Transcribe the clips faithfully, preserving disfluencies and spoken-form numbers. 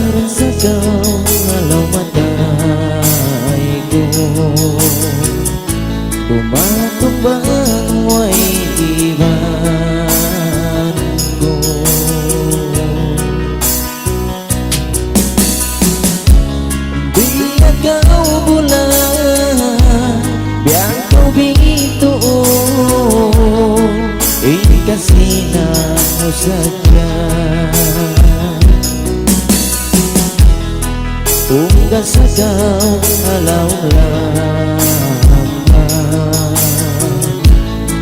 Sagaw-sagaw ha lawm matay ku, dumatung bang way iban ku. Biya' kaw bulan, biya' kaw bituun, in kasina' mu sadja. Ungga' sagaw ha lawm-lawm,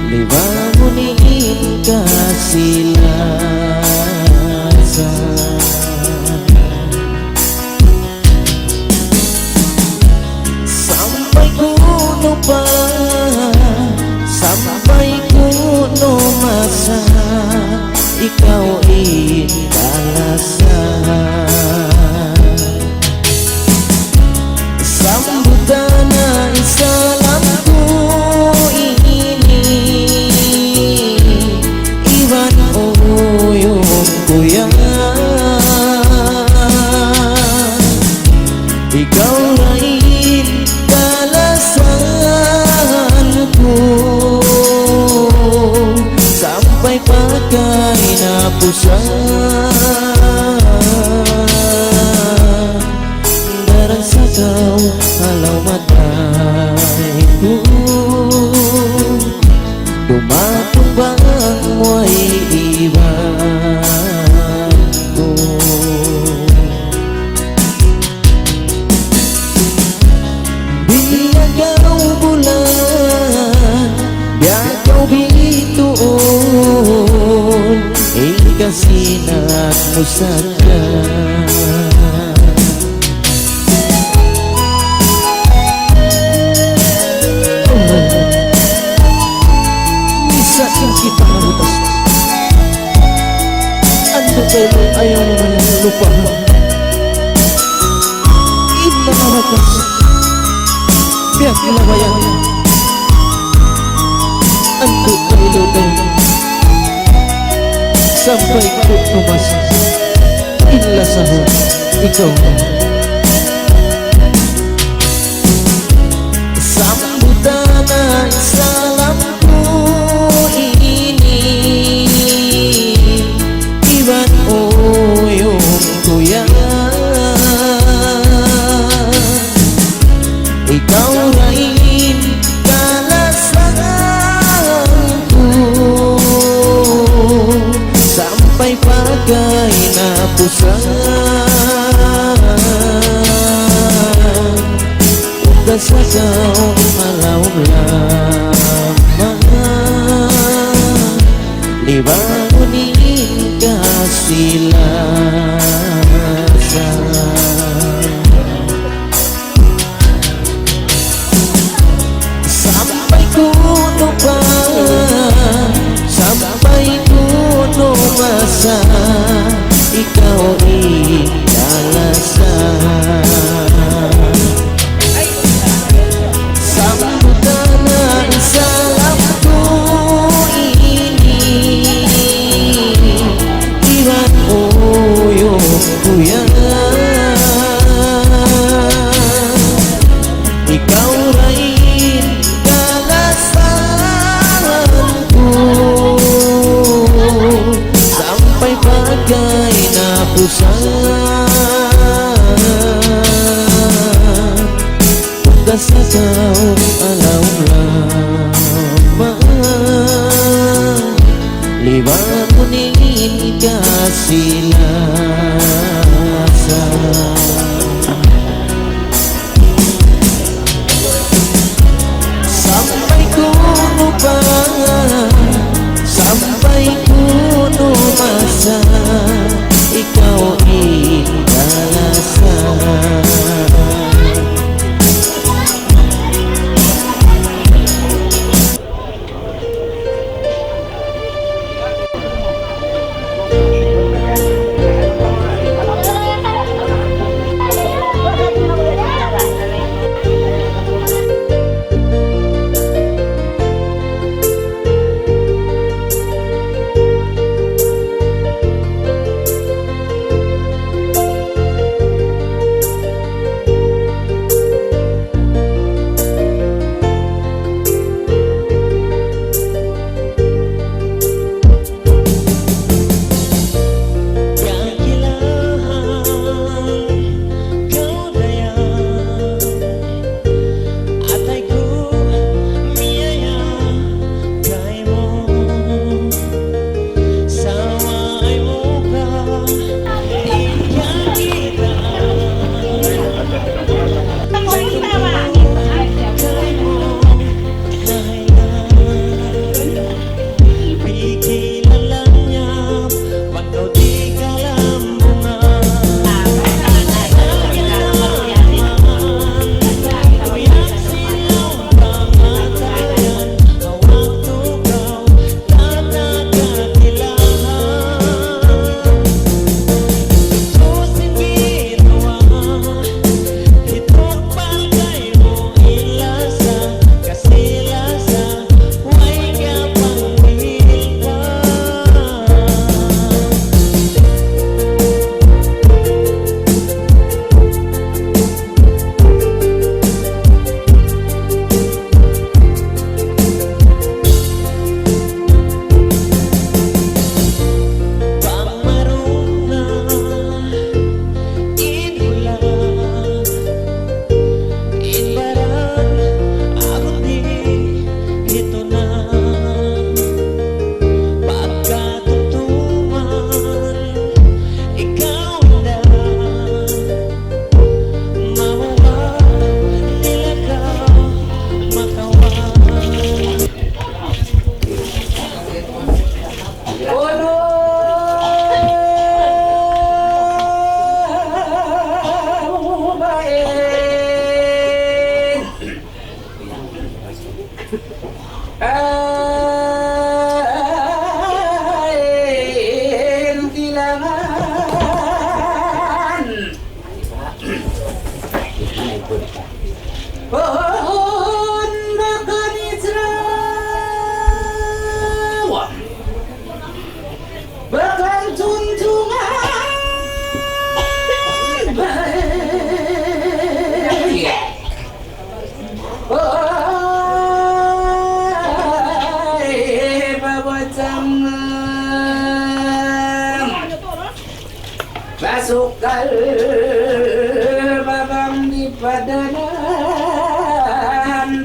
liwangun in kasilasan. Sampay kunu' pa, sampay kunu' masa, ikaw in kalasahan. Sambutan na in salam ku ini, iban uyum ku yan. Ikaw ra in kalasahan ku, sampay pa kahinapusan. Daran sagaw ha lawm matay ku, dumatung bang way iban ku. Biya' kaw bulan, biya' kaw bituun, in kasina' mu sadja. Minsan kita nabutas. Andu' kaymu ayaw na man lupahan. In manga bakas, biya' labayan. Andu' kaymu, sampay ku tumas, in lasahun ikaw. Sambutan na in salam ku ini, iban uyum ku yan. Ikaw ra in kalasahan ku, sampay pa kahinapusan. Pun makan Israel, makan tuntungan baik. Ay, bawa tangan. Pasukal babang di padanan,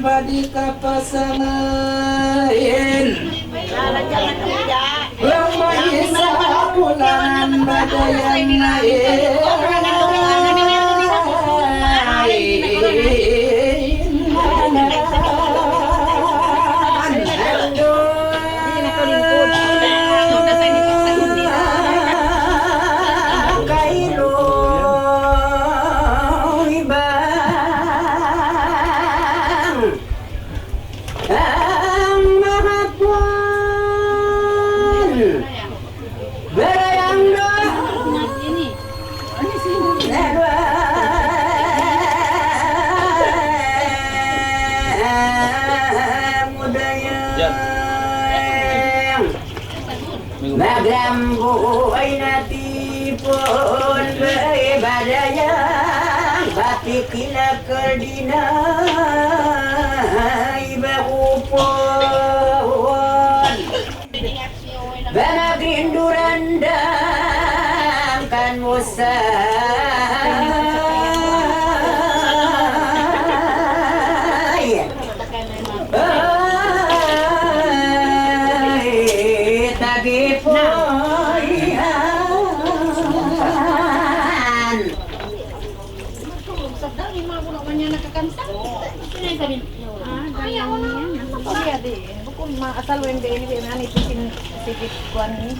badi kapasangayin. Lamay sa kulangan badayan na eh. Ang mga kwan. Barayang doon. Nagwa. Mudaya. Maglambu ay natipun, bay badayang, bati kinakal di na iba kupun. Ba magrinduran dangkan Musa. Ay. Ay, tagipuyan. Ah, ganyan yan. Iya, di. Bukun ma-, asal when the, ini, ini, ini, ini, ini, kuwan ni.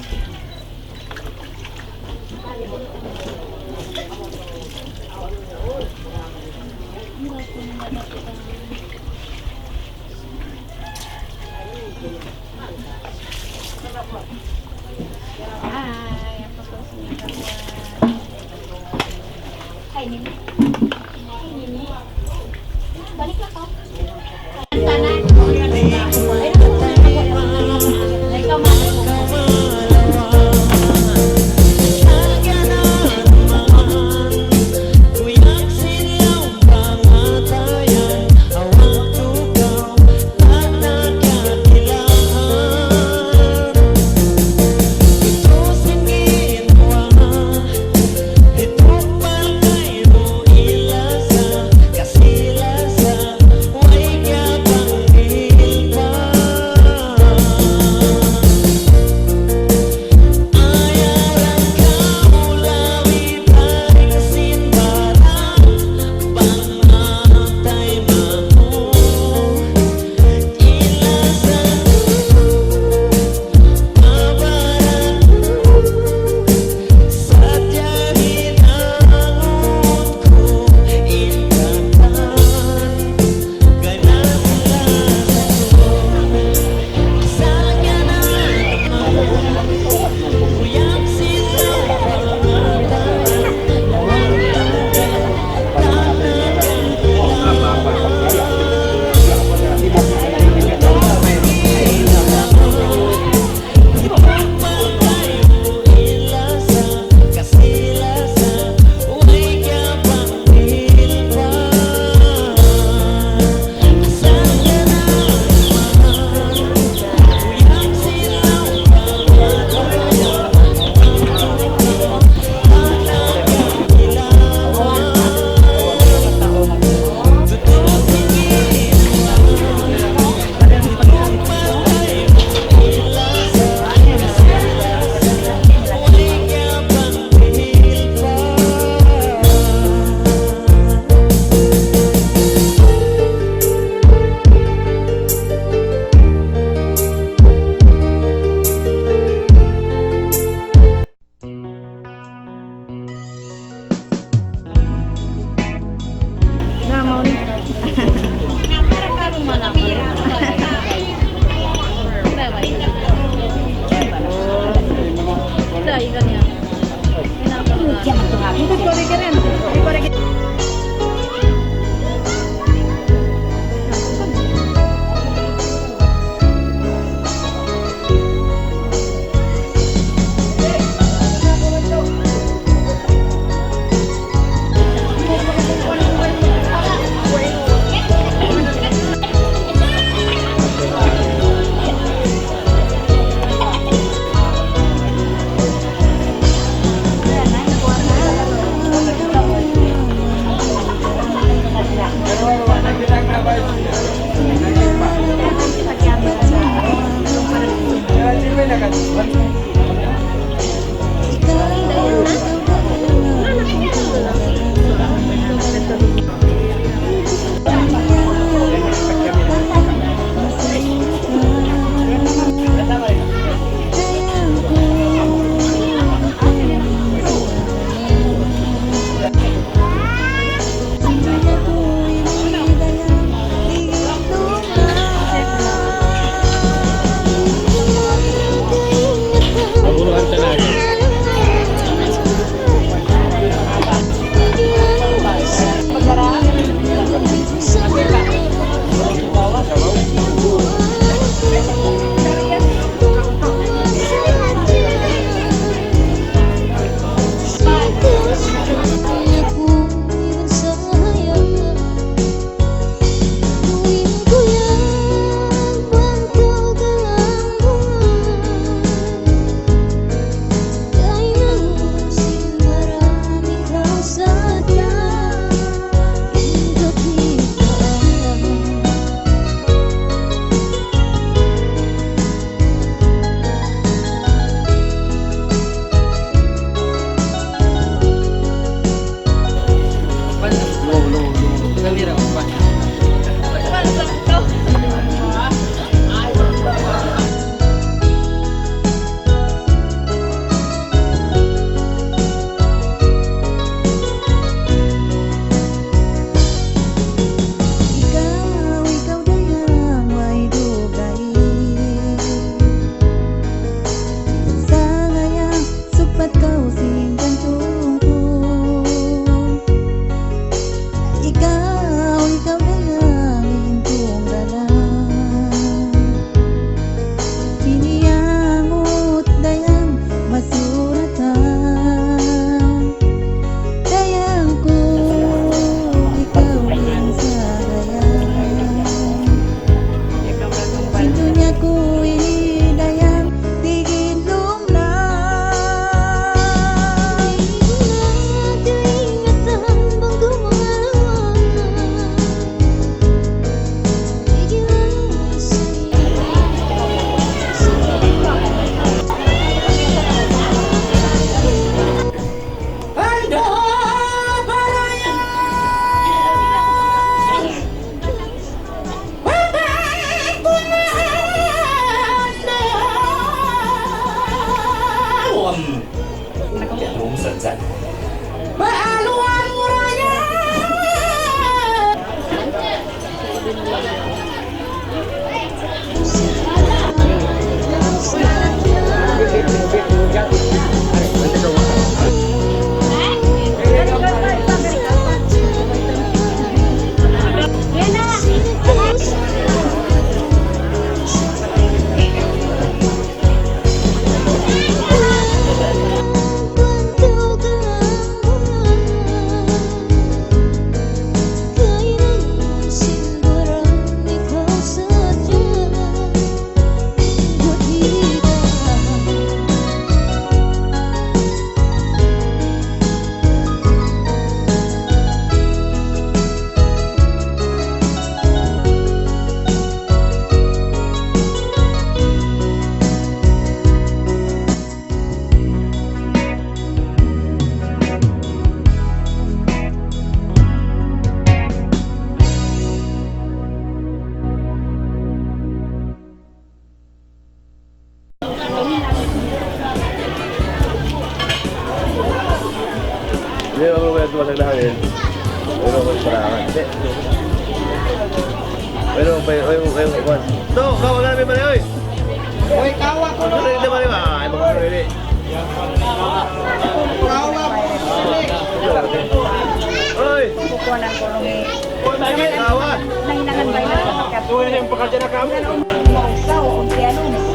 Pero, pero, pero, pero, pero, pero, pero, pero, pero, pero, pero, pero, pero, Uy, kawa ku. Ano na yung naman, ay, mga karili? Kawa ku. Uy! Kukuha ng kulungi. Kawa! Nahinangan ba yun? Uy, yung pakadyan na kami. Mausaw, ang piano.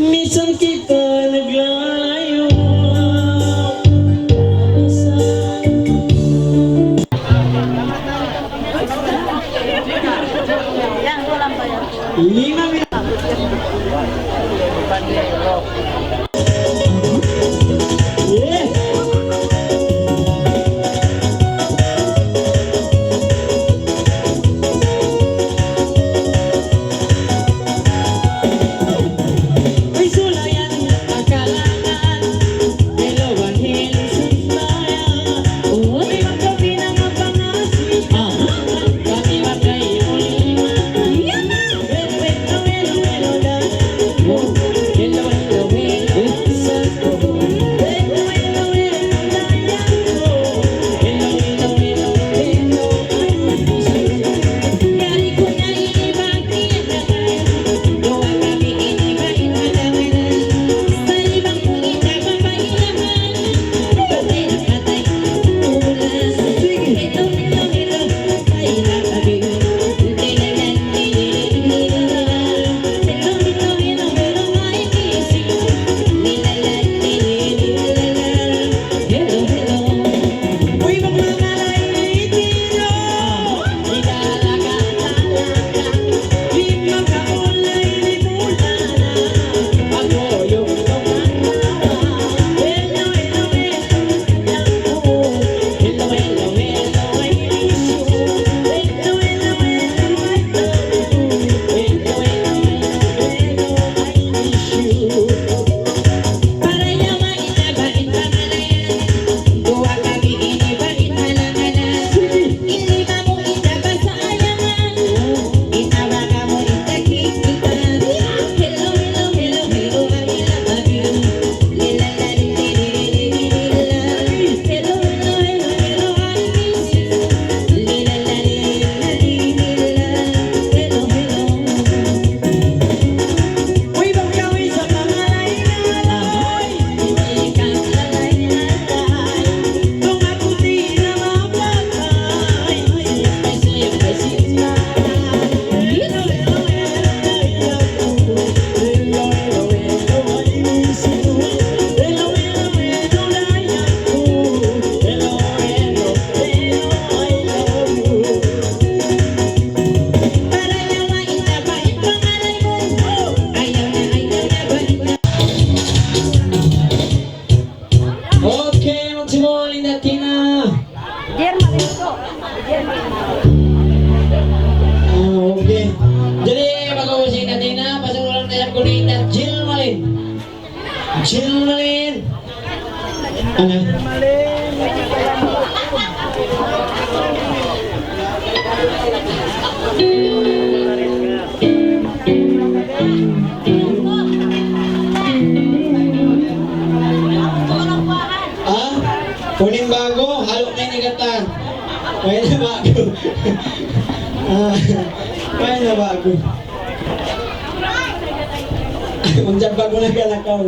Minsan kita naglalayo. Lima minit. Okay, magsimul in Tina. Ah, okay. Jadi, bakas in Tina, pasal orang na yan kunin na Jill Malin. Jill Malin. Ano? Ah? Unu in ba'gu? Haluk na in katan. Mayta' ba'gu? Ah, mayta' ba'gu? Unsa ba'gu na kalakaw?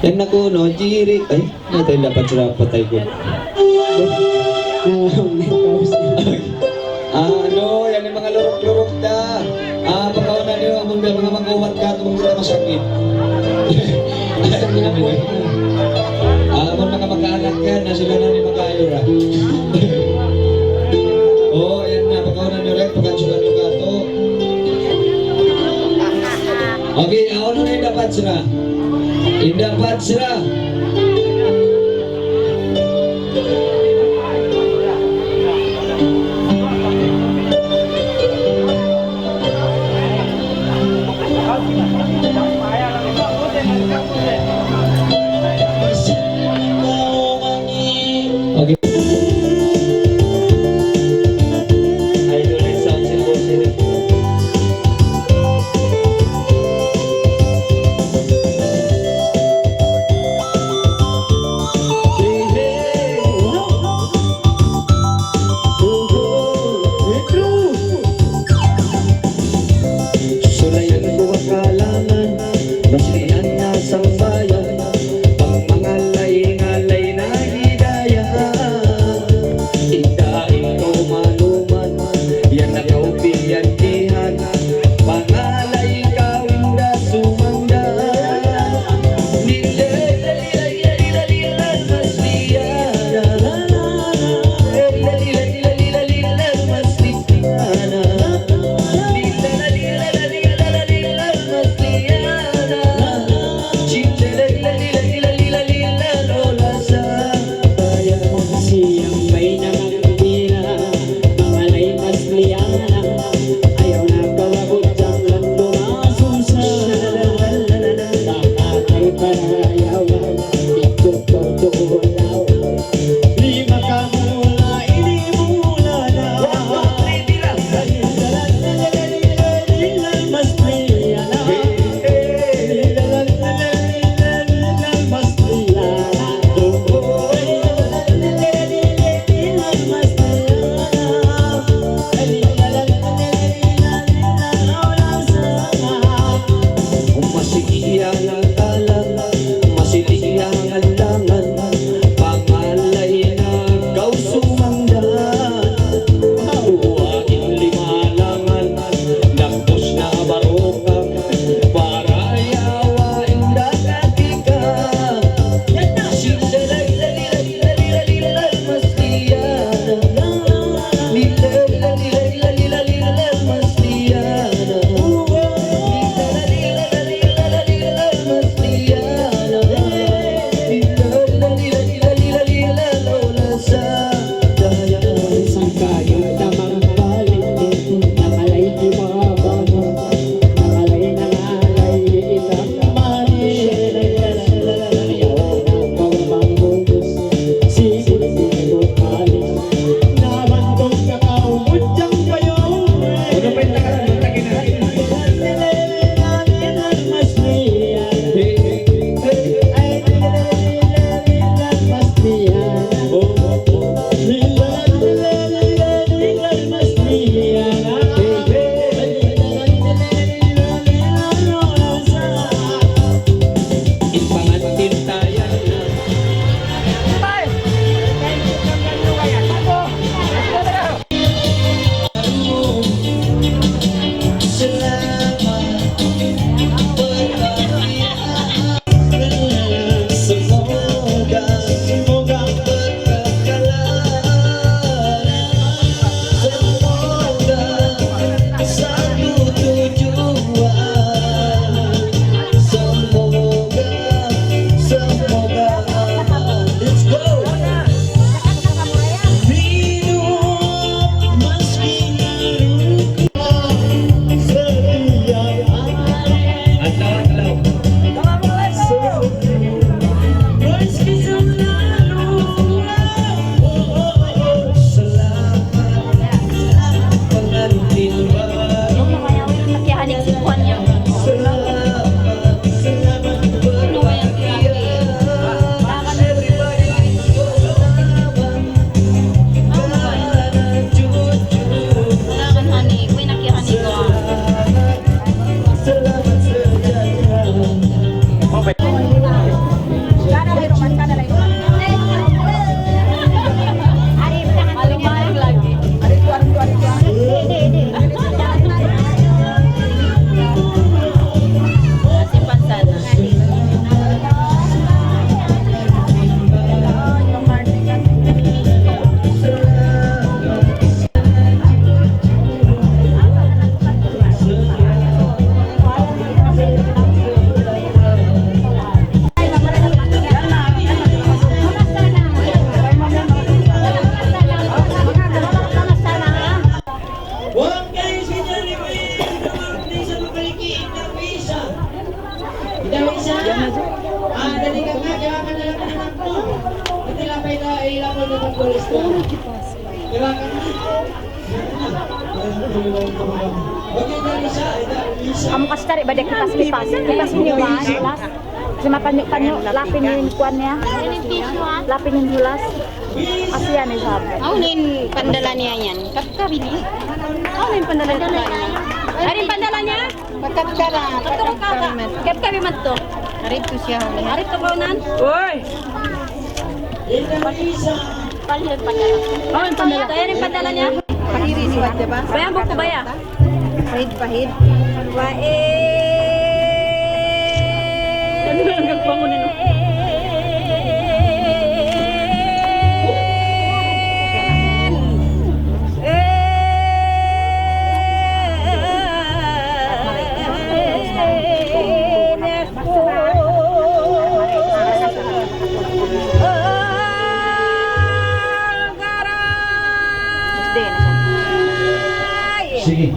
Yan na kunu', jiri. Ay, ini tayo dapat sila patay ko. Ano, yan in manga luruk-luruk ta. Ah, pakauna niyu, amun da manga makaubat katu', amun kita masakit. Ah, amun manga makaanak yan, na sila na in makaayura. Oh, yan na, pakauna niyu rin, pakaayuran niyu katu'. Okay, awn na in dapat sila. In dapat sila. Okay. Idol and sound symposium. Sulayan ku ha kalangan, maslihan na sambayan, pangmangalay-ngalay na hidayah. Inda in kaumaluman, yan na kaw piyantihan, pangalay kaw inda sumanda. Lillah, lillah, lillah, lillah, maslihan. Amu kasi cari ba dia kipas-kipas? Kipas ini, wah, jelas. Kasi mapanyu'-panyu', lapin in kuwan niya. Lapin in hulas. Asian in sab. Awn in pandala niya yan. Kapkabi ini. Awn in pandala niya. Awn in pandala niya. Kapkabi. Kapkabi madtu. Ari tu siya. Ari tu kaunan. Uy! Awn in pandala. Awn in pandala niya. Pahiri ni Wajah ba? Bayang buku baya. Pahid, pahid. Wain. Sige.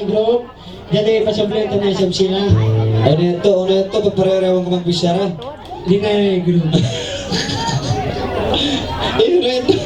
Group, jadi pasabli ta na isab sila. Unu yadtu, unu yadtu, pagpareho-reho ku magbichara. Di' na group. Unu yadtu.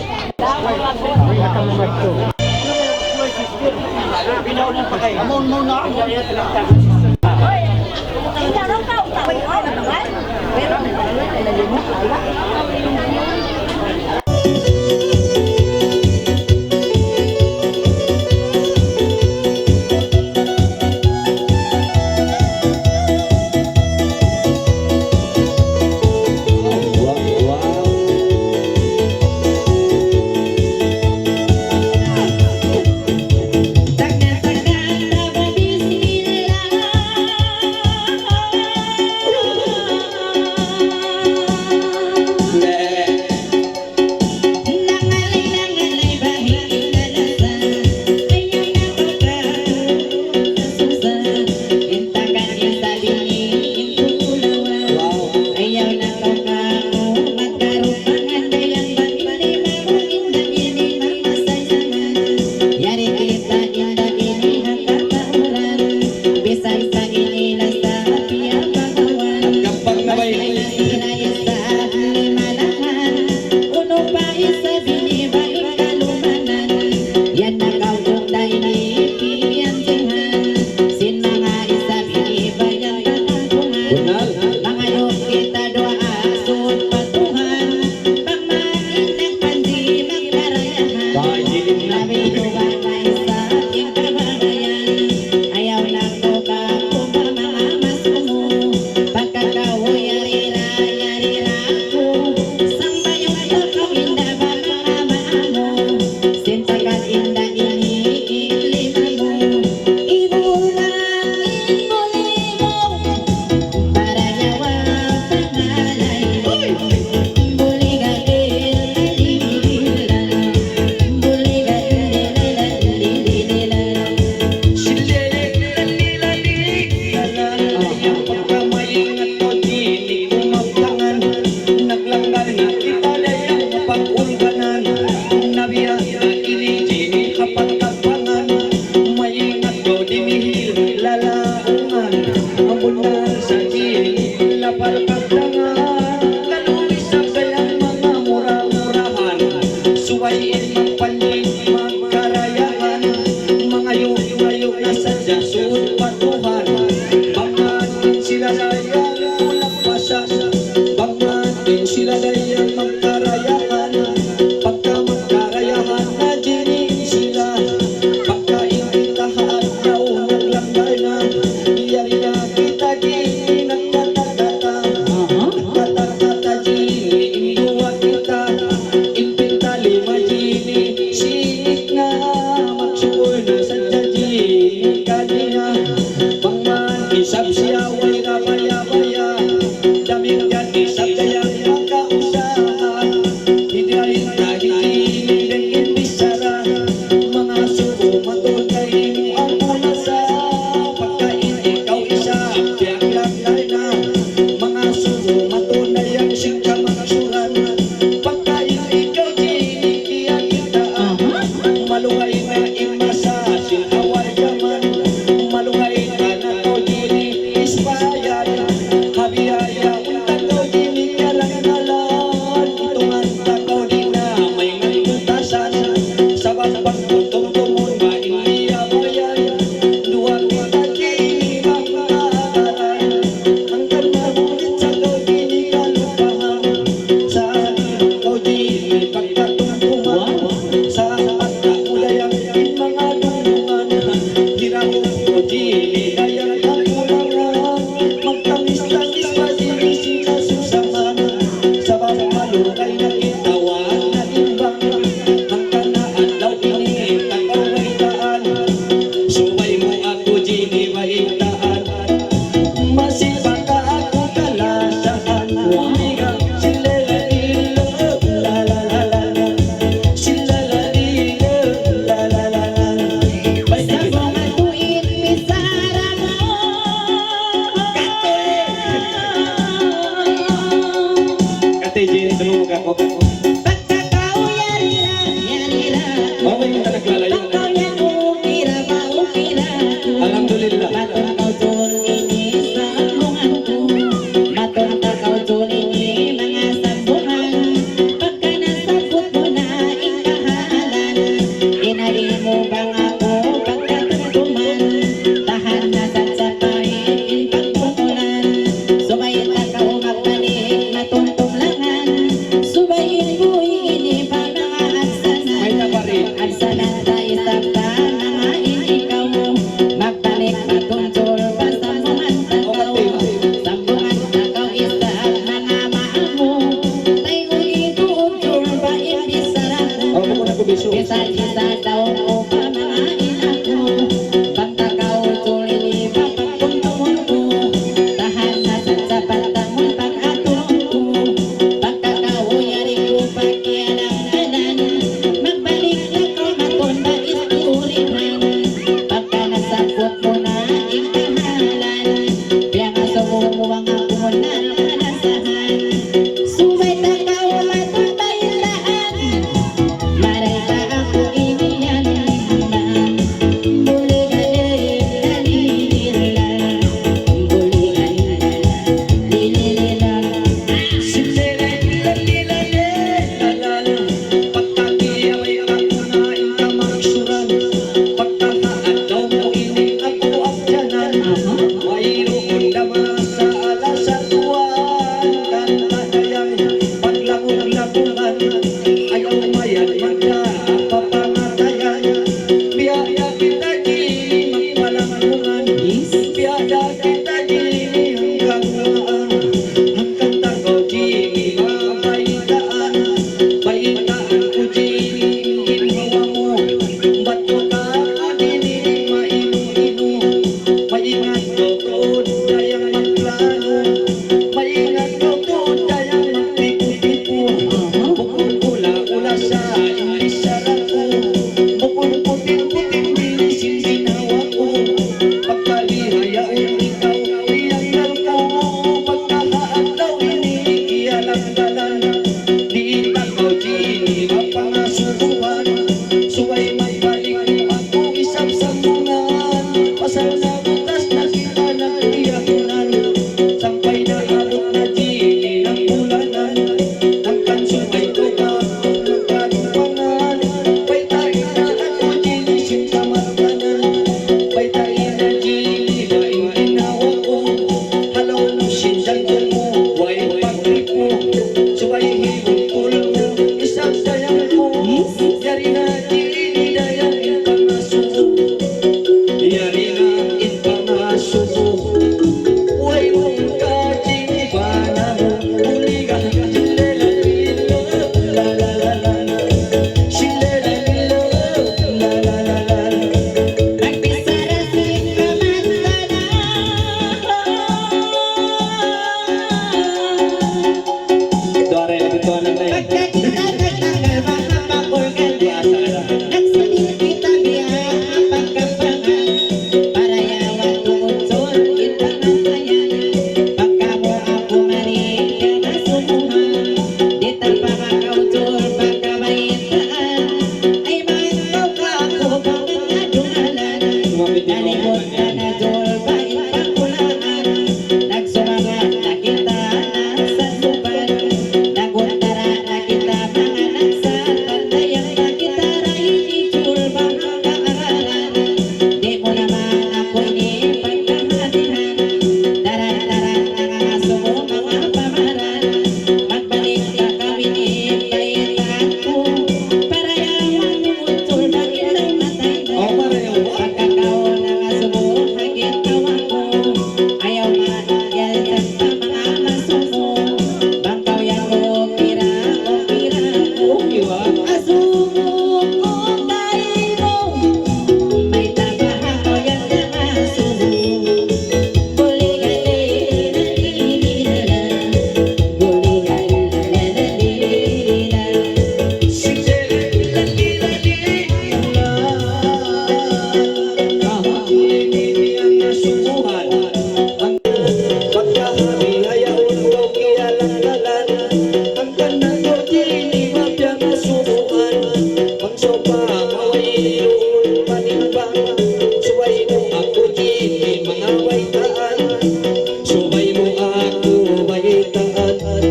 Subay mu aku baytaan,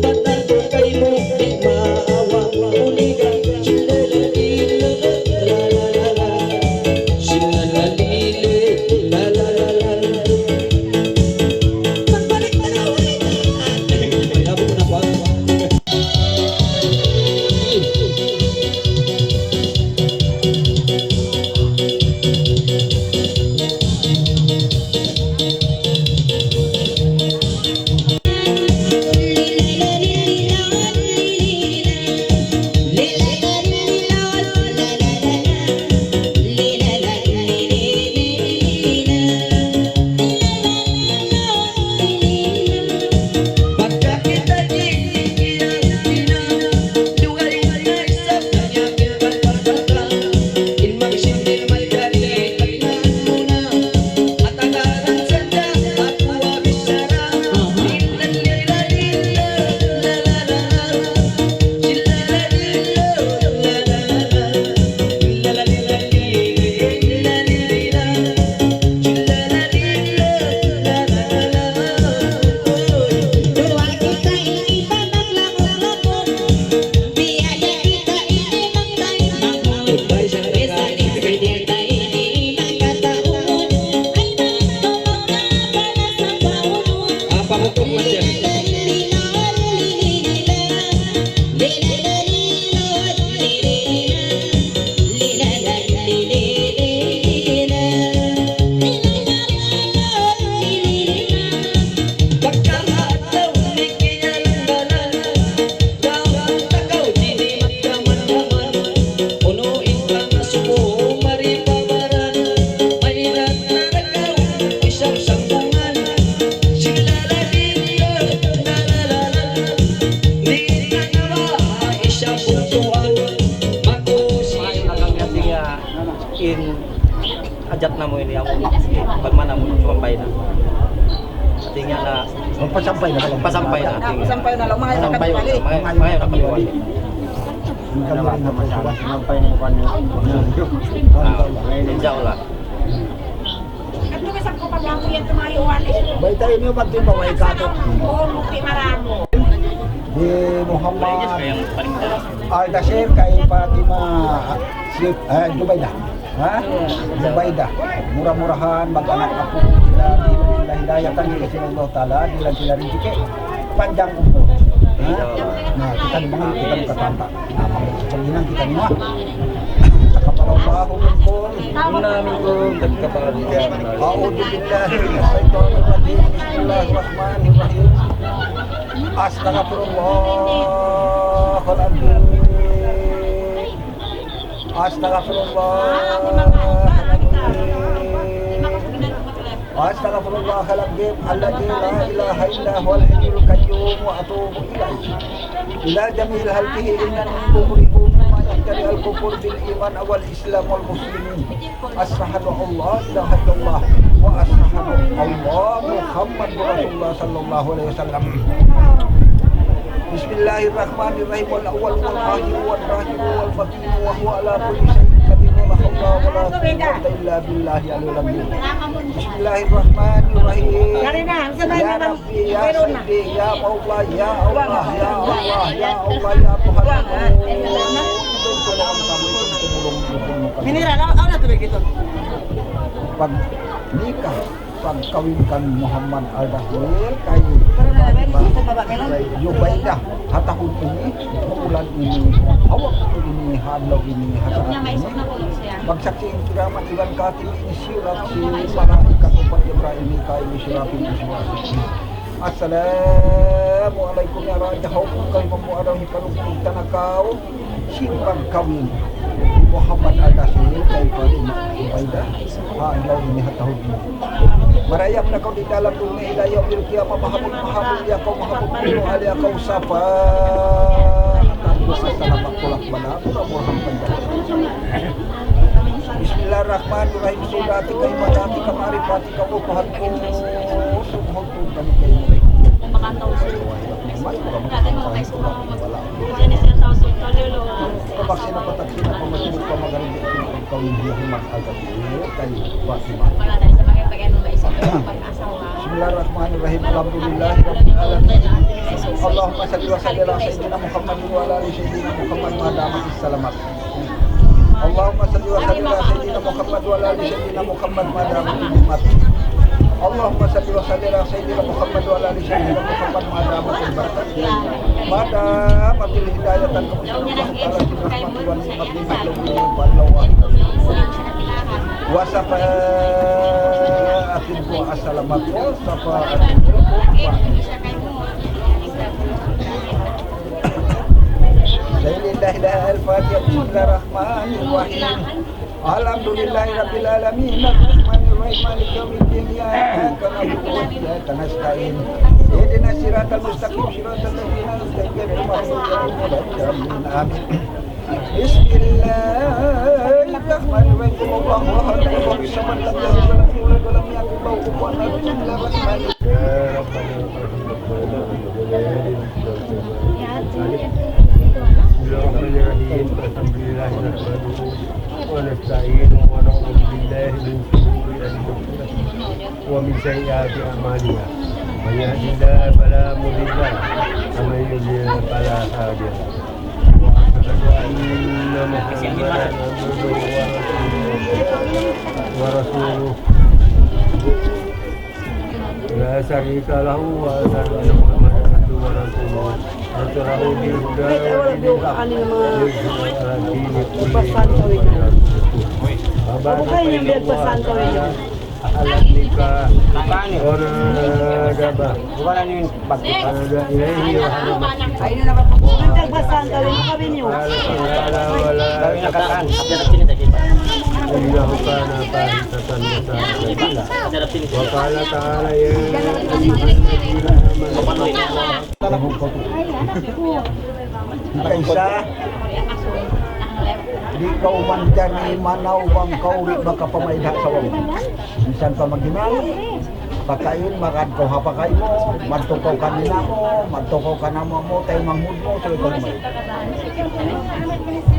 bat aku kaymu di' maawa, uligan. Shillalali, la, la, la, la, la. Shillalali, la, la, la, la, la. Magbalik na, uy. Labot na ba? Apa hukum macam? In hajat namu' ini, amu, pagmana mu, sumampay na. Hati niya na, magpasampay na, magpasampay na, hati niya. Magpasampay na, laung, mangayu' na kami balik. Mangayu' na kami balik. Sumampay na, insya Allah. Baytai niyu, magtimbaway katu'. Di Muhammad Al-Bashir kay Fatima, si, eh, Jubaida. Ha? Jubaida. Mura-murahan mag-anak aku sila, diberi hidayatan sin Allah Ta'ala, diberi sila rizki, panjang umur. Ha? Na, kita di mangayu', kita magkatamba. Na, paghinang kita niya. Taqabbalallahu minkum. Minna minkum, taqabbal minna. أعوذ بالله من الشيطان الرجيم. بسم الله الرحمن الرحيم. أستغفر الله العظيم. أستغفر الله العظيم. أستغفر الله العظيم الذي لا إله إلا هو الحي القيوم وأتوب إليه. إلى جميع خلقه إنني مبرئ ما يقتضي الكفر بالإيمان والإسلام والمسلمين. أشهد أن لا إله إلا الله وأشهد أن محمد رسول الله صلى الله عليه وسلم. بسم الله الرحمن الرحيم. الأول والآخر والظاهر والباطن وهو على كل شيء قدير ولا حول ولا قوة إلا بالله العلي العظيم. بسم الله الرحمن الرحيم. يا ربي، يا سيدي، يا مولاي، يا الله، يا الله، يا الله, ya Tuhan. Mineral, aw, aw na tuloy dito. Pagnikah, pagkawin kan Muhammad Al-Dahil kay Zubaydah ha tahun ini, ha bulan ini, ha waktu ini, ha saat ini. Magsaksi in kiramat iban katib in surat sin malaikat upat Jibril, Mikail, Israfil, Israfil. Assalamu alaykum ya raja, hawpu kaw mambu araw hipanukpuk ta na kaw sin pagkawin Muhammad Al-Dahil kay Fatima Zubaydah ha adlaw ini ha tahun ini. Marayap na kaw di dalam dunya ila yawmil qiyamah, mahabut, mahabut ya kaw, mahabut, mahabut ya kaw sapa. Tantu sa salamat tulak bala, mura-murahan panjang. Bismillahirrahmanirrahim. Sudatika, ibadatika, ma'rifatika, wa tuhanku. Sumuhun kami kaw. Pagkaksi na patak sila pamajud pamagarin di kami Muhammad Al-Dahil kay Fatima. Bismillahirrahmanirrahim. Alhamdulillahi Rabbil Alamin. Allahumma salli wa sallim ala Sayyidina Muhammad wa ala ali Sayyidina Muhammad ma damatis salamat. اللهم صل وسلم على سيدنا محمد وعلى آل سيدنا محمد ما دامت النعمة. اللهم صل وسلم على سيدنا محمد وعلى آل سيدنا محمد ما دامت البركة. ما دامت الهداية. وشفاء في الدعاء سلامة. وشفاء في الدعاء. لا إله إلا الفاتحة. بسم الله الرحمن الرحيم. الحمد لله رب العالمين. الرحمن الرحيم. مالك يوم الدين. إياك نعبد وإياك نستعين. اهدنا الصراط المستقيم. صراط الذين أنعمت عليهم غير المغضوب عليهم ولا الضالين. آمين. بسم الله الرحمن الرحيم. قل هو الله أحد. الله الصمد. لم يلد ولم يولد ولم يكن له كفوا أحد. بسم الله الرحمن الرحيم. بسم الله الرحمن الرحيم. الحمد لله نحمده ونستعينه ونعوذ بالله من شرور أنفسنا ومن سيئات أعمالنا. من يهد الله فلا مضل له ومن يضلل فلا هادي له. وأشهد أن محمدا عبده ورسوله. لا شريك له، وأشهد أن محمدا عبده ورسوله. أرسله بالهدى ودين الحق ليظهره على الدين كله ولو كره المشركون. أما بعد، فإن الله تعالى أحل النكاح وأنكح المحصنات. وأحل إليه وحرم السفاح. قال تعالى: ولا تقربوا الزنا إنه كان فاحشة وساء سبيلا. وقال تعالى: يا أيها الذين آمنوا اتقوا الله. Isa, di' kaw manjari manaw bang kaw di' makapamaid ha asawa mu. Minsan pa maghinang, pakain, magad kaw ha pakay mu, madtu kaw kan ina' mu, madtu kaw kan ama' mu, taymanghud mu, subay kaw maid.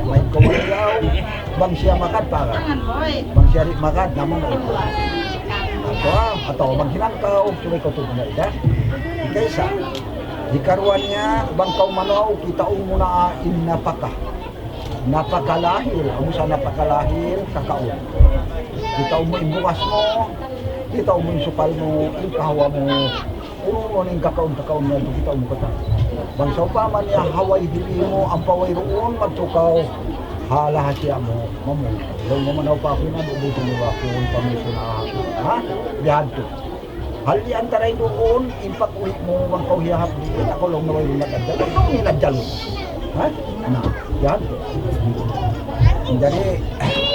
Maid kaw marayaw, bang siya makad, pakad. Bang siya di' makad, namu' mu. Atawa, atawa maghinang kaw, subay kaw tuud maid, ha? Ikaisa, hikaruwa niya, bang kaw manaw, kitaun mu na in napaka. Napaka lahil, amu sa napaka lahil, kakaun. Kitaun mu in bugas mu, kitaun mu in sukal mu, in kahawa mu, unu-unu in kakaun-kakaun niya, kitaun mu katan. Bang sawpama niya ha way hili mu, ampa wayruun, madtu kaw ha lahasiya mu, mamu. Laung mu manaw pa aku na, bubusin mu aku, in pamisun na, ha? Bihadtu. Hal di antara duun, in pag-uwi' mu, bang kaw hiyahap di, aku laung na way nag-adjal, ikaw in nag-adjal. Ha? Na, yan. Jari,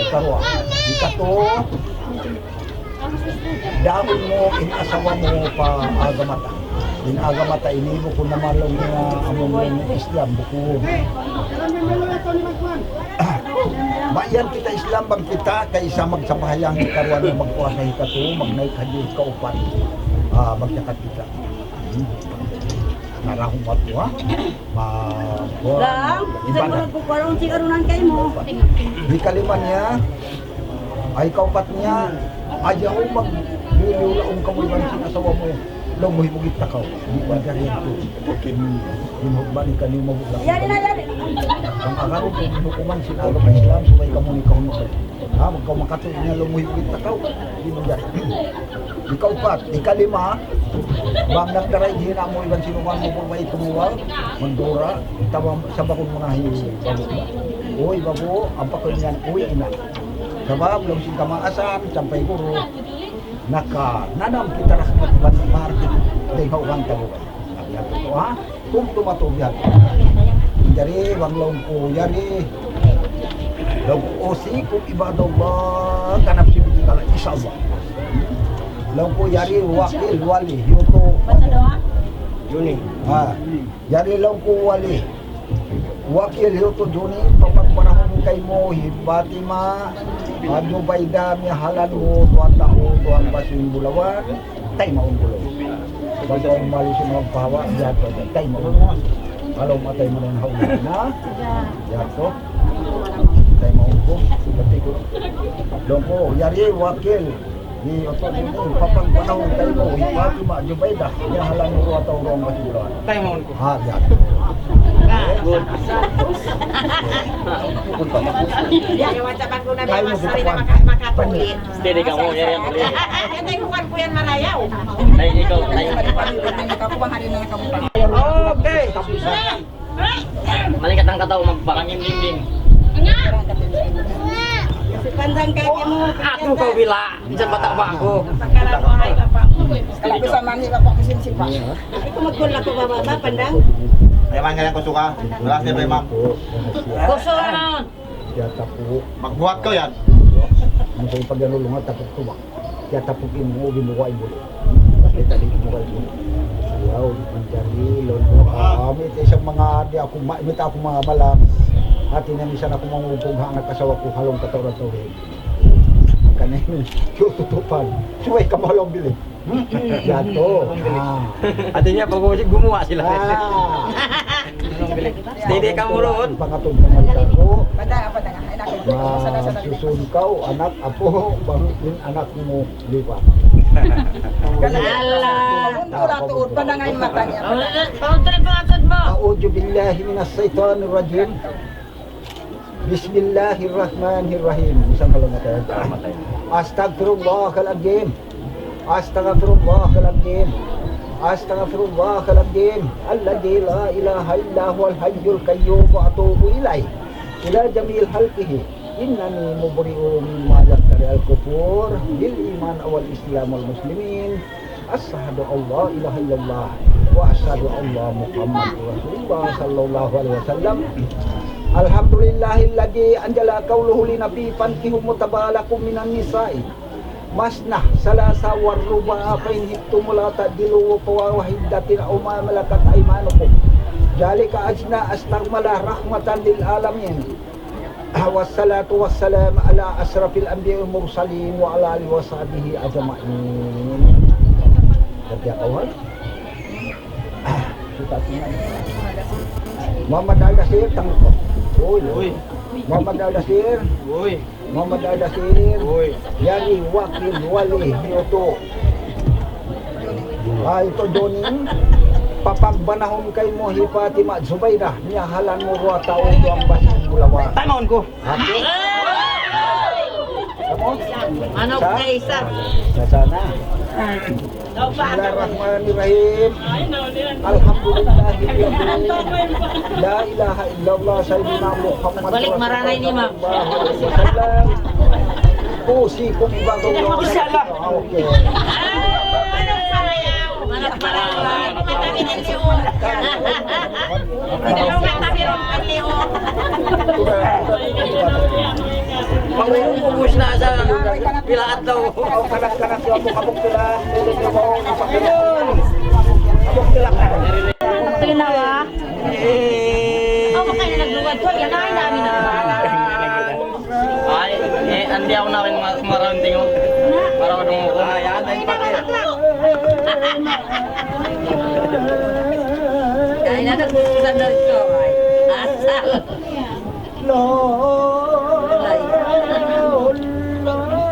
ikaruwa. Ikatu, dahun mu in asawa mu pa agama ta. In agama ta ini bukun na laung niya amun Islam, bukun. Mayan kita Islam bang kita kaysa magsambahayang hikaruwa, magpuasa hikatu, magnaik haji hikaupat. Ah, magjakat kita. Hmm. Narahumat mo, ha? Ma-, Lang, isa ibadah. Murag ko karon si karunan kay mo. Hikalima niya, Ay, kaupat niya, ayaw magliliw-laung kamu iban sin asawa mu. Laung mu hibugit ta kaw. Di' ba jari yan? Di' ba kaniyu mabugla? Yari na, yari. Bang agarun ku in hukuman sin agama Islam, subay kamu nikahun mu. Ha, bang kaw makatuy niya, laung mu hibugit ta kaw. Di' ba jari? Ikaupat, ikalima, bang nagdaray di' na mu iban sin uman mu, bang way tumuwag, magdura, tawag, sabakun mu na hi babu. Uy, babu, ampa ku yan, uy, ina. Sabab, laung sin kamaasan, sampay guru, nakananam kita rahmat iban marti, dayn ha uran ta buhay. Sabi niya, ha? Kung tumatubihan. Jari, bang laung ku, yari. Laung ku, أوصيكم عباد الله, ganap si Bidin Kala, insya Allah. Laung ku, yari, wakil, wali, yutu. Juni. Ha. Yari, laung ku, wali. Wakil, yutu, Juni, papagpanahun kaymu, hi Fatima, ha, Jubaida, miyahalan mu, duwa taud, duwa basin bulawan. Taymaun ku laung. Bang kaw malis in magpahawa, jatu, taymaun. Kalau matay mo na in haula na, jatu. Taymaun ku. Pati ku. Laung ku, yari wakil. Di' oto, di' oto, papagpanahun kaymu, hi Fatima, Jubaida, miyahalan mu duwa taud, duwa basin bulawan. Taymaun ku. Ha, jatu. Good. Ayaw, wala pa ko na may masari na maka-, makatulit. Steady kamu, yan, yan, ulit. Yan, tayo, kuwan ko yan, marayaw. Ay, ikaw, ay. Okay. Malikat ang kataw magpangin dinding. Si Pandang kaki mo. Aku kau bila, minsan bata pa aku. Kalau ko sa mami, bapa ko sin simba. Ikaw magkul ako, baba, ba, Pandang? Ay, man, ganyan ko suka. Wala siya, ma'am. Kusur naman. Tiyatapu'. Magbuhat kaw yan. Masa yung pagyanulungan, tapuk tuba. Tiyatapu' in mu, binuka in bulu'. Kita di binuka in bulu'. Yaw, manjari, laung ku. Ah, may isab manga di' aku ma-, may aku manga malam. Hati niya minsan aku mangugkug ha anak asawa ku, ha laung katawran tawhid. Kaniya, tututupan. Subay kamu ha laung bilik. Jatu. Ah. Hati niya, pag-uwi, gumuwa' sila. Ah. Steady kamu, Rod. Pangatong pangalita ku. Bata, apa na nga? Ay, naku. Masusun kaw, anak, apu', bang in anak mu lipat. Ala. Mundur atu, ud, panangay mata niya. Paunturin pangatud mu. أعوذ بالله من الشيطان الرجيم. بسم الله الرحمن الرحيم. Minsan ka lang matay. أستغفر الله العظيم. أستغفر الله العظيم. أستغفر الله العظيم الذي لا إله إلا هو الحي القيوم وأتوب إليه. إلى جميع خلقه. إنني مبرئ مما يقتضي الكفر بالإيمان والإسلام والمسلمين. أشهد أن لا إله إلا الله وأشهد أن محمدا رسول الله صلى الله عليه وسلم. الحمد لله الذي أنزل قوله للنبي: فانكحوا ما طاب لكم من النساء مثنى وثلاث ورباع فإن خفتم ألا تعدلوا فواحدة أو ما ملكت أيمانكم ذلك أدنى أن تقولوا رحمة للعالمين. والصلاة والسلام على أشرف الأنبياء والمرسلين وعلى آله وصحبه أجمعين. Kerja kawan. Kita semua. Muhammad Al-Dasir, tangkap. Oi. Oi. Muhammad Al-Dasir. Oi. Muhammad Al-Dasir. Oi. Yari wakil wali, yutu. Ah, itu Johnny. Papagbanahun kaymu hi Fatima Zubaida, miyahalan mu duwa taud, duwa basin bulawan. Taymaun ku. Hati? Kamu? Manok sa? Na isa. Sa sana. بسم الله الرحمن الرحيم. الحمد لله الذي لا إله إلا الله سيدنا محمد Balik maranay ni Ma'am. صلى الله عليه وسلم. أوصيكم عباد الله. Insya Allah. Okay. Manok maranay. Manok maranay. Pangubus na sa pila adlaw. Tinawa. Eh. Ako ka na nagluwad ko, yan ay dami na. Ay, eh, andi ako na rin mga kumaraunting, oh. Para ko dumuko. Ay, yan, ay, pati. Kaya na, nagluwad na rin ko. Ay, asal. لا إله إلا الله.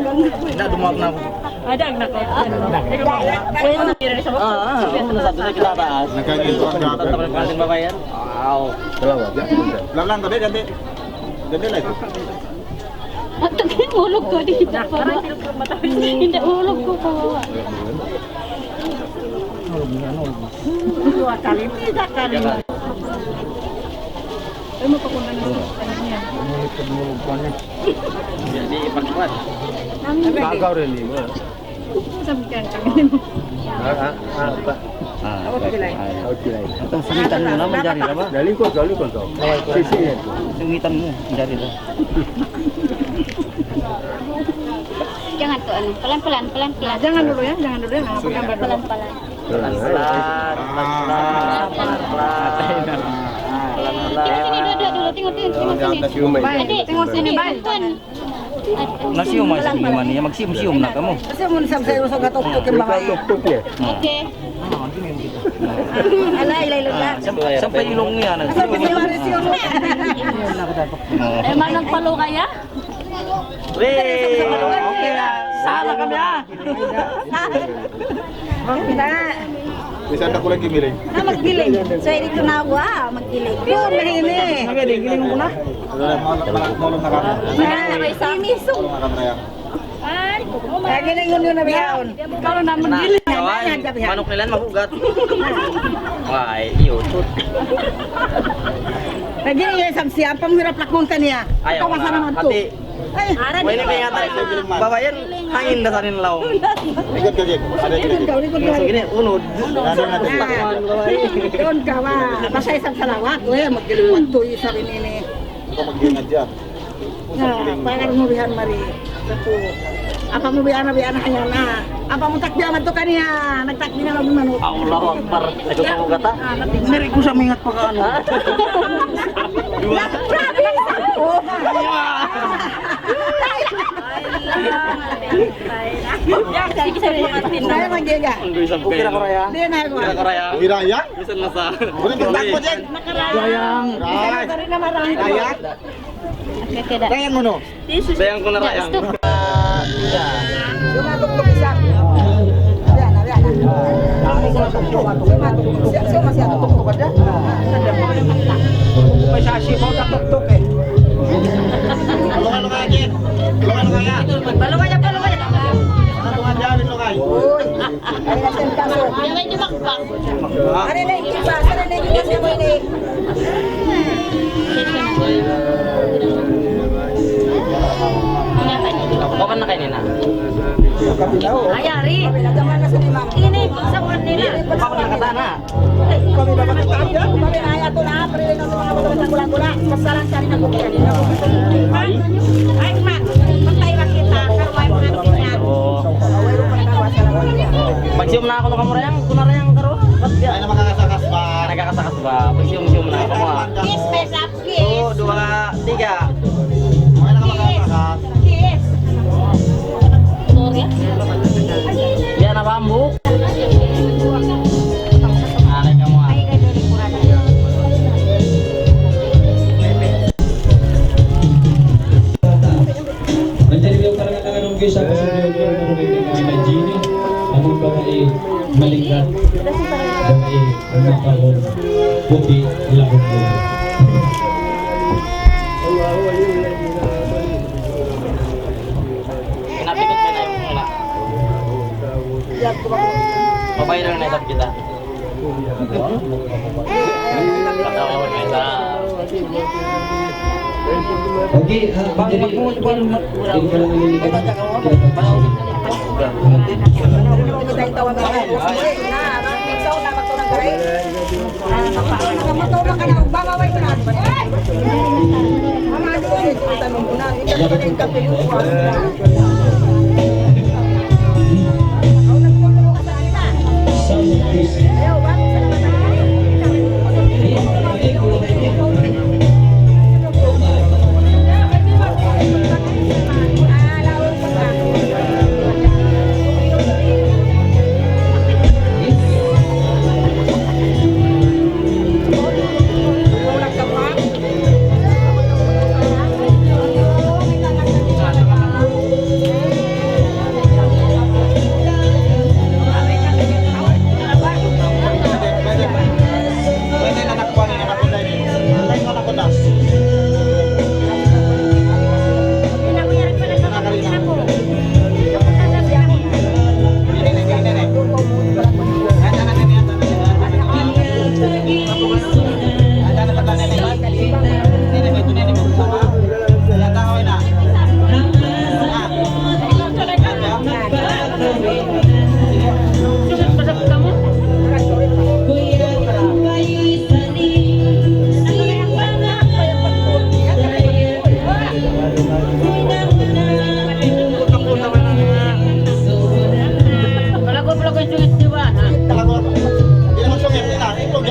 Hindi, dumawag na ako. Ada ang nako. Ah, ah, oo, nasa doon kita taas. Nagkakita ang grabe. Tatapos natin babayan. Wow. Salamat. Lang, lang, gabi, gabi. Gabi lang. At tulog ko, di kita pa. Hindi, tulog ko pa. Dua kali, tiga kali. Ay, mapakunta na sa kanya. Umulit ka, dumulog pa niya. Hindi, ipagkuhan. Bagaw rin, di ba? Sabi ka, sabi mo. Ah, ah, ah, pa. Ah, okay. Out kilay. Ito, sungitan mu na, manjari na ba? Dali ko, dali ko, to. Sisi. Sungitan mu, manjari na. Jangan to, ano, pelan-pelan, pelan-pelan. Jangan dulu ya, jangan dulu ya. Pelan-pelan. Pelan-pelan, pelan-pelan, pelan-pelan. Tengok sini, duduk dulu, tengok, tengok, tengok sini. Baik, tengok sini, baik. Nasi umay sa lima niya, magsium-sium na kamu. Kasi mo sa sayo sa gatok-tok yung babae. Tuk-tuk ya. Okay. Ala, ilay, ilay. Sampai ilong niya na. Eh, manang palo kaya? Weh, okay na. Sala kami, ah. Bisan aku lagi miling. Na maggiling. So, ito na wa, maggiling. Yun, mahini. Nagadiling ko na. Malong na kami. Malong na kami. Ay, oh my. Lagi na yun, yun na bihaon. Ikaw na maggiling. Manok nila mahugat. Why, yun. Lagi na yun, samsiyan, panghirap lakbong ka niya. Ayaw na. Kawasan naman to. Pati, ay, wala na kaya tayo. Babayan, hangin na sa rin laong. Ikot ka, Jake. Ada ikot, ikot. Ikot ka, ikot. Sige na, unod. Unod. Doon ka, wa. Basta isang salawat. Uy, magdiling mo ito, isa rin ini. Ikaw magdiling na dyan. Na, para mo bihan mari. Ito. Apa mo bihan na, bihan na kanya na. Apa mo takbihan man to kaniya? Nagtakbi na lang yung manok. Allahu Akbar. Ito pa mo gata? Nari ko sa mingat pa ka, ano? Dua. Grabe, isa. Oh. Dua. Yan, sige, sabi mo, Martin. Kaya magdiga. Okay na ko, Raya. Di na ako. Okay na ko, Raya. Uy, Raya? Bisan na sa. Uy, kita ko, Jen. Rayang. Rayang. Rayang. Rayang mo, no? Rayang ko na, Rayang. Sumatuktok isa. Yan na, yan na. Sumatuktok. Siya, siya, siya, tutuktok ka dyan. May sasi mo, tatuktok eh. Tulungan mo kaya, Jen. Tulungan mo kaya. Tulungan mo kaya, tulungan mo kaya. Tulungan mo kaya, tulungan mo kaya. Uy. Ay, nasa yung kaso. Yan ay dumakbak. Ano na yung kipas? Ano na yung kipas mo ini? Kapan na kayo nila? Ay, ari. Ini, sa one nila. Kapan na katana? Kami na, kami na, kami na, kami na, kami na, Ay, man. Magtayra kita. Karuway mo na kita. Oo. Magsiyum na aku, no, kamu, Rayang. Kuna Rayang, karu. Ay, na makakasakas ba? Nakakasakas ba? Magsiyum-siyum na aku, ah. Kiss, face up, kiss. Two, dua, tiga. Kiss. Kiss. Sorry. Yan na ba, Ambo? Aray ka mo, ah. Manjari daw karangan-rangan ng Diyos sa pagsusunod ng mga jini, amun babae, malingkat, babae, makaon, puti, lahon mo. Pinapikit mo na yung mula. Babae lang na isab kita. Patawa na isa. Okay, ah, jadi, in kalangan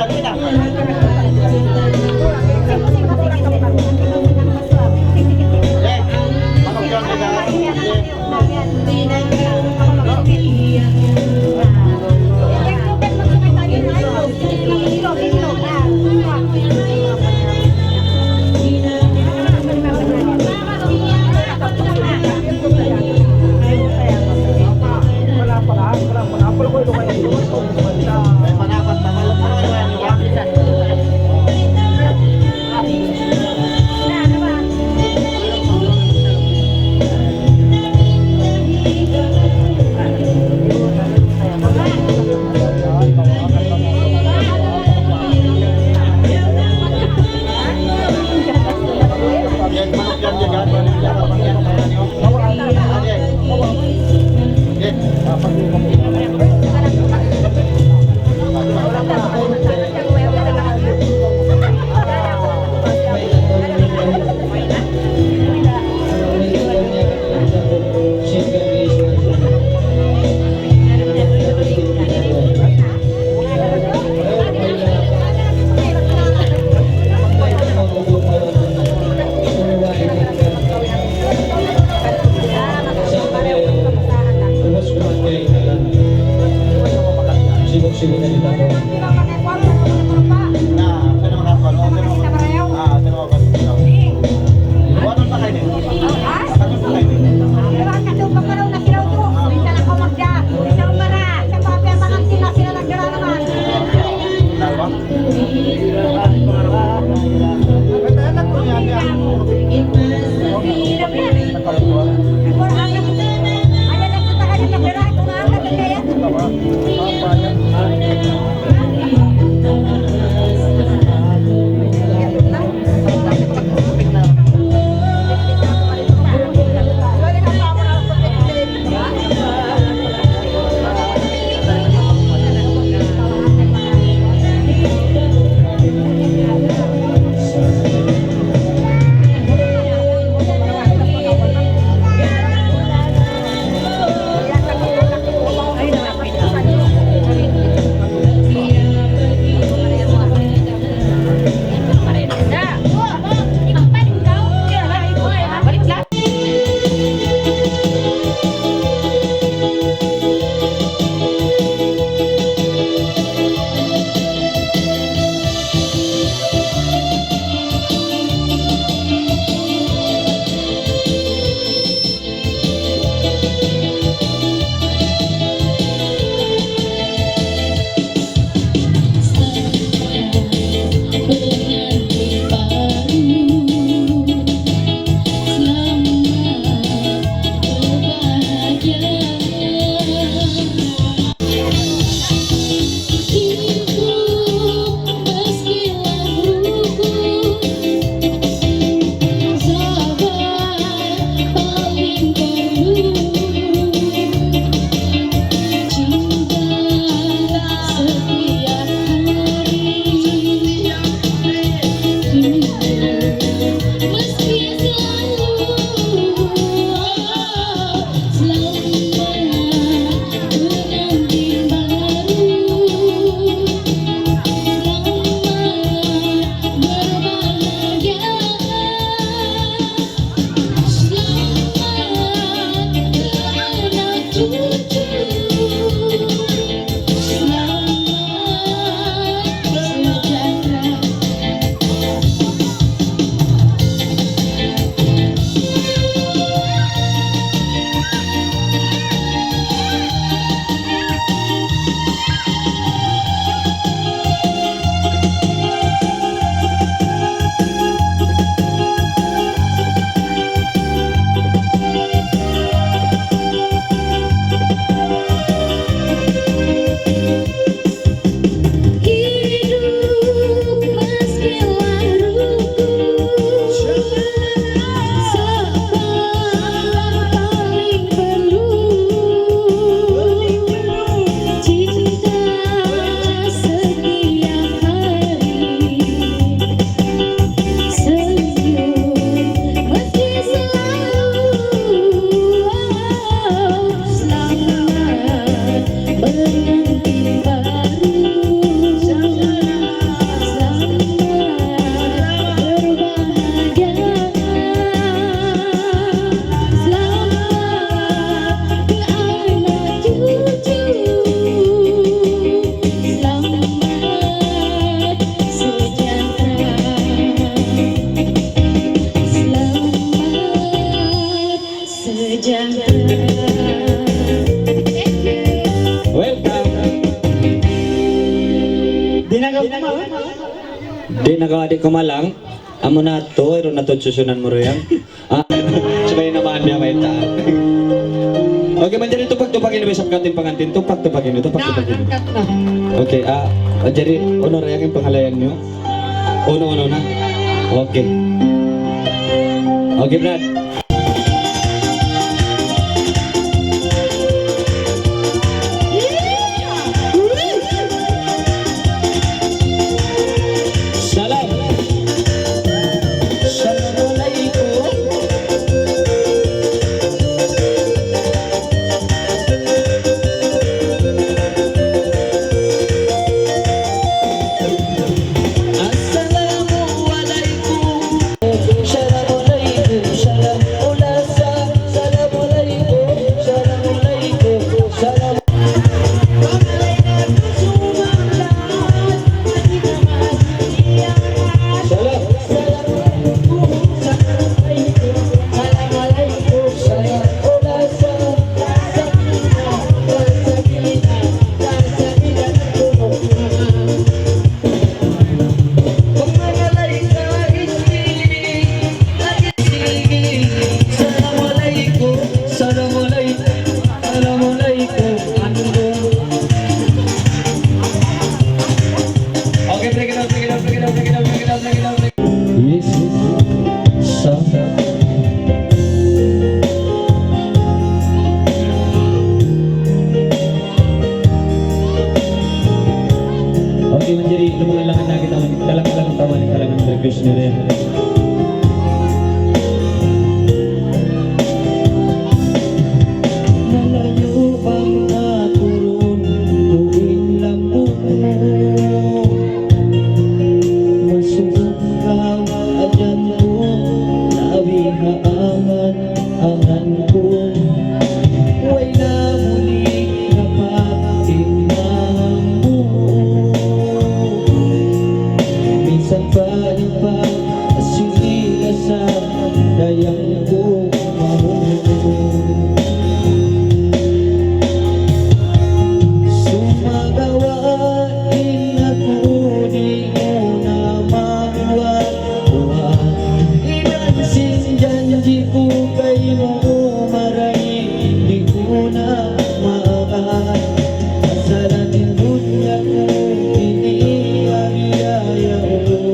ini kan, Di' na kaw, di' kumalang. Amu na tu, iru na tu susunan mu ru yan. Ah, subay na maan niya mayta'. Okay, manjari tupag-tupag ini, bisan kating pangantin, tupag-tupag ini, tupag-tupag ini. Okay, ah, manjari, unu ra in pangalayan niyu? Unu, unu na? Okay. Okay, Brad. Salam. Assalamualaikum. Assalamualaikum. Assalamualaikum. Salam. Assalamualaikum. Salam. Assalamualaikum. Assalamualaikum. Assalamualaikum. Okay, break it up, break it up, break it up, break it up, break it up, break it up, break it up. Yes. Sa- Okay, manjari, lumungan-langan na kita, talang-talang taman, talang request nila yan. Malayu' bang naturun ku in lambung mu, masuuk kaw ha hajat ku, nabi ha angan-angan ku, way na bulik dapat in mahal mu. Minsan pa in pag-asili ka sa dayang ku. Sumagawa' in aku di' mu na mabuwat-buwat. Iban sin janji' ku kaymu marayaw di' ku na maabut. Pasal in dunya ku ini biya' yaun.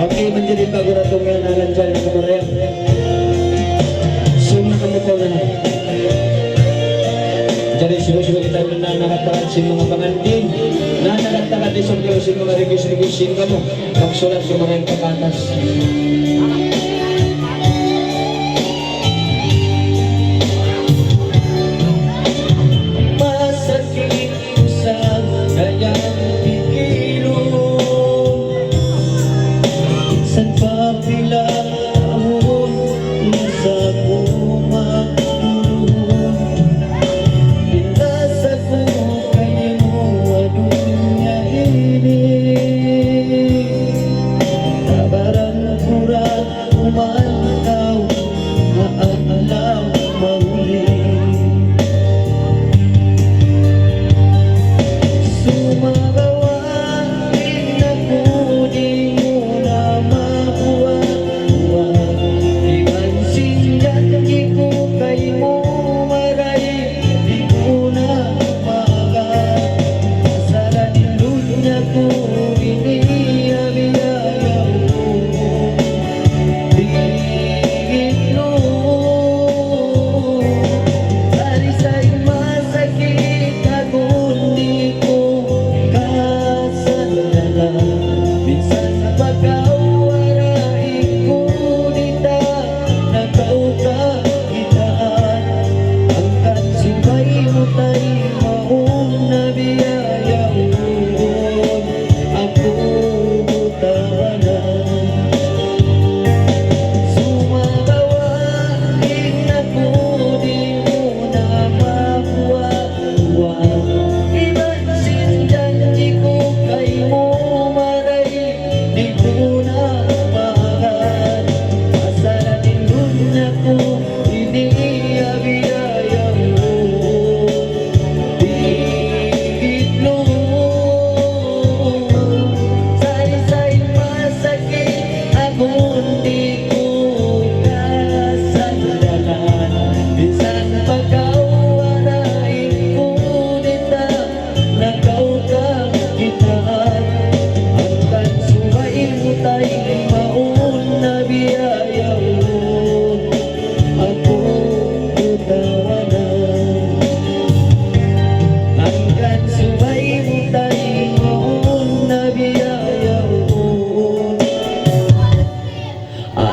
Okay, manjari paguratungan na lang dyan sa Korea. Summa kamu ko na. Jadi, sino-sino kita na nakatakan sin manga pangantin, na nakatakan di surga sin manga rigis-rigis sin kamu. Pagsulat sin manga kapatas. Masakit sa kanyang pikilu. Minsan pa pila tahun na sa kumagulu. Pinasa ku kaymu ha dunya ini. Tabaran ku ra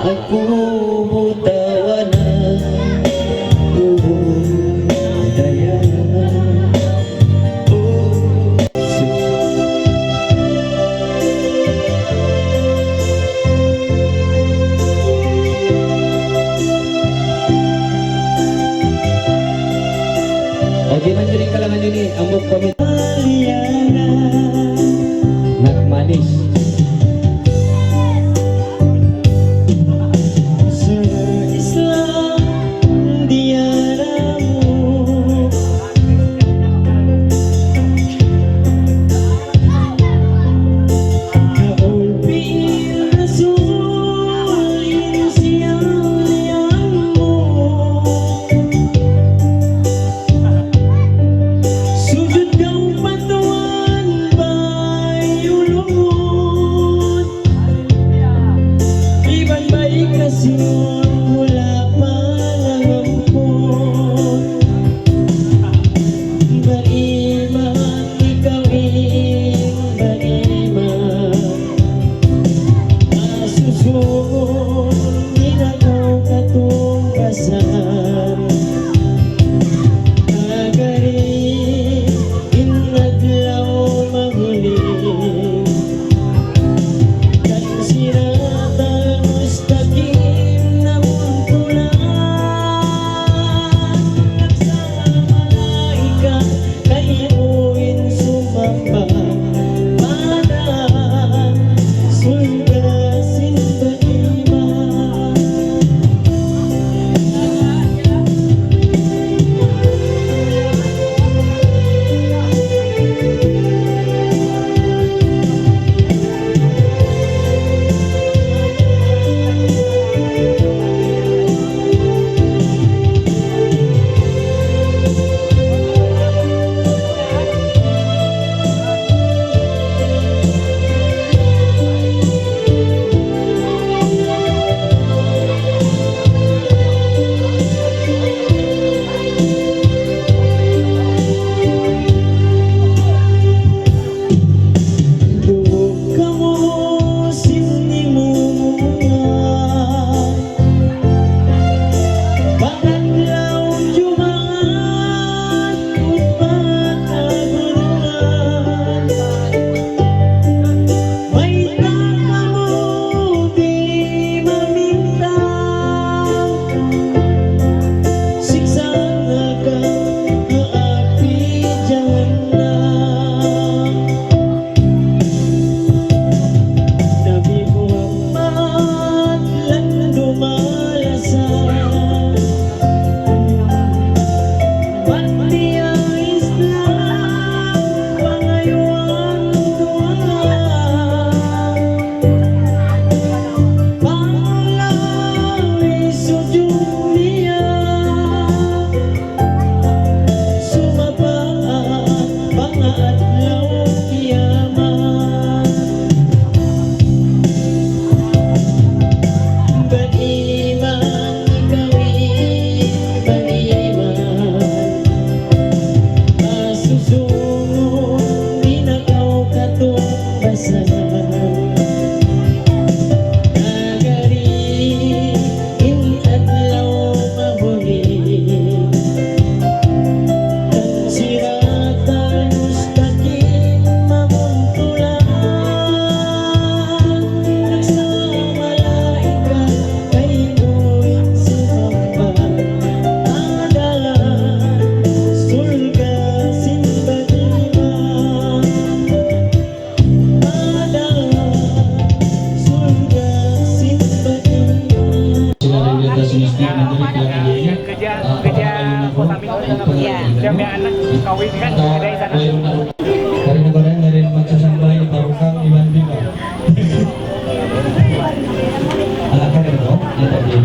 Aku mu tawanan, oh, daya. Oh. Okay, manjari kalangan ini, ambuk pamit-, Nagmanis. Sa Islam diyara mu. Kaul pin Rasul in siyalian mu. Sujud kaw pa Tuhan bay ulungun. Iban bay kasiun hula' panangampun. Baiman ikaw in baiman. Masusungun di' na kaw katungbasan. Pagari in adlaw mahuli. Kan siratal mustaqim namuntulan. Nagsama malaikat kaymu in sumamba pada surga' sin baiman. Duk kamu sin nimumungan. Pag-adlaw Jumaat, khutba kagurungan. Mayta' kamu di' maminta' siksa' narka' ha api jahannam. Nabi Muhammad landu' malasa. Bat niya Islam pangayuan Tuhan. Panglawi sujud niya. Sumapa' pa adlaw kiyamat. Baiman ikaw in baiman. Masusungun di' na kaw katungbasan. Pagari in adlaw mahuli. Kan siratal mustaqim mamuntulan. Nagsama malaikat kaymu in sumamba. Ada surga' sin baiman. Ada surga' sin baiman. Sila dari atas mistik, nanti di belakang ini. Ah, Iya. Siya may anak, kawin ka, atau ada isa na. Dari negara, dari magsasambay, Barukang, Iban Bima. Anak ka rin, no? Anak ka rin.